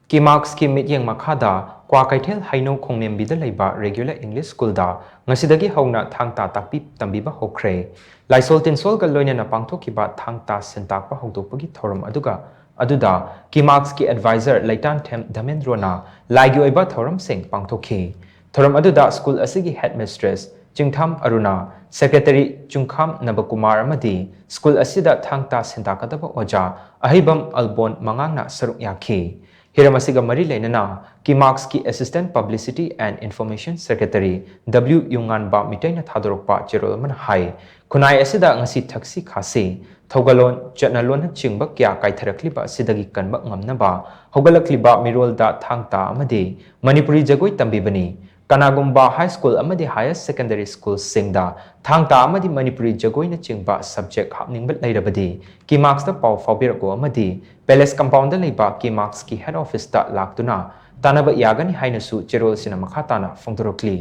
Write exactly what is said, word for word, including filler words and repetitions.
ꯀꯤꯃꯥꯛꯁꯀꯤ ꯃꯤꯠꯌꯦꯡ ꯃꯈꯥꯗ ꯀ꯭ꯋꯥꯀꯩꯊꯦꯜ ꯍꯩꯅꯧ ꯈꯣꯡꯅꯦꯝꯕꯤꯗ ꯂꯩꯕ regular English schoolꯗ ꯉꯁꯤꯗꯒꯤ ꯍꯧꯅ ꯊꯥꯡ ꯇꯥ ꯇꯥꯛꯄꯤ ꯇꯝꯕꯤꯕ ꯍꯧꯈ꯭ꯔꯦ꯫ ꯂꯥꯏꯁꯣꯜ ꯇꯤꯟꯁꯣꯜꯒ ꯂꯣꯏꯅꯅ ꯄꯥꯡꯊꯣꯛꯈꯤꯕ ꯊꯥꯡ ꯇꯥ ꯁꯤꯟꯇꯥꯛꯄ ꯍꯧꯗꯣꯛꯄꯒꯤ ꯊꯧꯔꯝ ꯑꯗꯨꯒ ꯑꯗꯨꯗ ꯀꯤꯃꯥꯛꯁꯀꯤ advisor ꯂꯩꯇꯥꯟꯊꯦꯝ ꯙꯃꯦꯟꯗ꯭ꯔꯣꯅ ꯂꯥꯏꯒꯤ ꯑꯣꯏꯕ ꯊꯧꯔꯝꯁꯤꯡ ꯄꯥꯡꯊꯣꯛꯈꯤ꯫ ꯊꯧꯔꯝ ꯑꯗꯨꯗ school ꯑꯁꯤꯒꯤ headmistress ꯆꯤꯡꯊꯥꯝ ꯑꯔꯨꯅꯥ, secretary ꯆꯨꯡꯈꯥꯝ ꯅꯕꯀꯨꯃꯥꯔ ꯑꯃꯗꯤ school ꯑꯁꯤꯗ ꯊꯥꯡ ꯇꯥ ꯁꯤꯟꯇꯥꯛꯀꯗꯕ ꯑꯣꯖꯥ ꯑꯍꯩꯕꯝ ꯑꯜꯕꯣꯟ ꯃꯉꯥꯡꯅ ꯁꯔꯨꯛ ꯌꯥꯈꯤ꯫ ꯍꯤꯔꯝ ꯑꯁꯤꯒ ꯃꯔꯤ ꯂꯩꯅꯅ ꯀꯤꯃꯥꯛꯁꯀꯤ Assistant Publicity and Information Secretary W ꯌꯨꯉꯥꯟꯕ ꯃꯤꯇꯩꯅ ꯊꯥꯗꯣꯔꯛꯄ ꯆꯦꯔꯣꯜ ꯑꯃꯅ ꯍꯥꯏ, ꯈꯨꯟꯅꯥꯏ ꯑꯁꯤꯗ ꯉꯁꯤ ꯊꯛꯁꯤ ꯈꯥꯁꯤ, ꯊꯧꯒꯜꯂꯣꯟ, ꯆꯠꯅꯂꯣꯟꯅꯆꯤꯡꯕ ꯀꯌꯥ ꯀꯥꯏꯊꯔꯛꯂꯤꯕ ꯑꯁꯤꯗꯒꯤ ꯀꯟꯕ ꯉꯝꯅꯕ ꯍꯧꯒꯠꯂꯛꯂꯤꯕ ꯃꯤꯔꯣꯜꯗ ꯊꯥꯡ ꯇꯥ ꯑꯃꯗꯤ ꯃꯅꯤꯄꯨꯔꯤ ꯖꯒꯣꯏ ꯇꯝꯕꯤꯕꯅꯤ꯫ ꯀꯅꯥꯒꯨꯝꯕ high school ꯑꯃꯗꯤ higher secondary schoolꯁꯤꯡꯗ ꯊꯥꯡ ꯇꯥ ꯑꯃꯗꯤ ꯃꯅꯤꯄꯨꯔꯤ ꯖꯒꯣꯏꯅꯆꯤꯡꯕ subject ꯍꯥꯞꯅꯤꯡꯕ ꯂꯩꯔꯕꯗꯤ ꯀꯤꯃꯥꯛꯁꯇ ꯄꯥꯎ ꯐꯥꯎꯕꯤꯔꯛꯎ ꯑꯃꯗꯤ Palace Compoundꯗ ꯂꯩꯕ ꯀꯤꯃꯥꯛꯁꯀꯤ head officeꯇ ꯂꯥꯛꯇꯨꯅ ꯇꯥꯟꯅꯕ ꯌꯥꯒꯅꯤ ꯍꯥꯏꯅꯁꯨ ꯆꯦꯔꯣꯜꯁꯤꯅ ꯃꯈꯥ ꯇꯥꯅ ꯐꯣꯡꯗꯣꯔꯛꯂꯤ꯫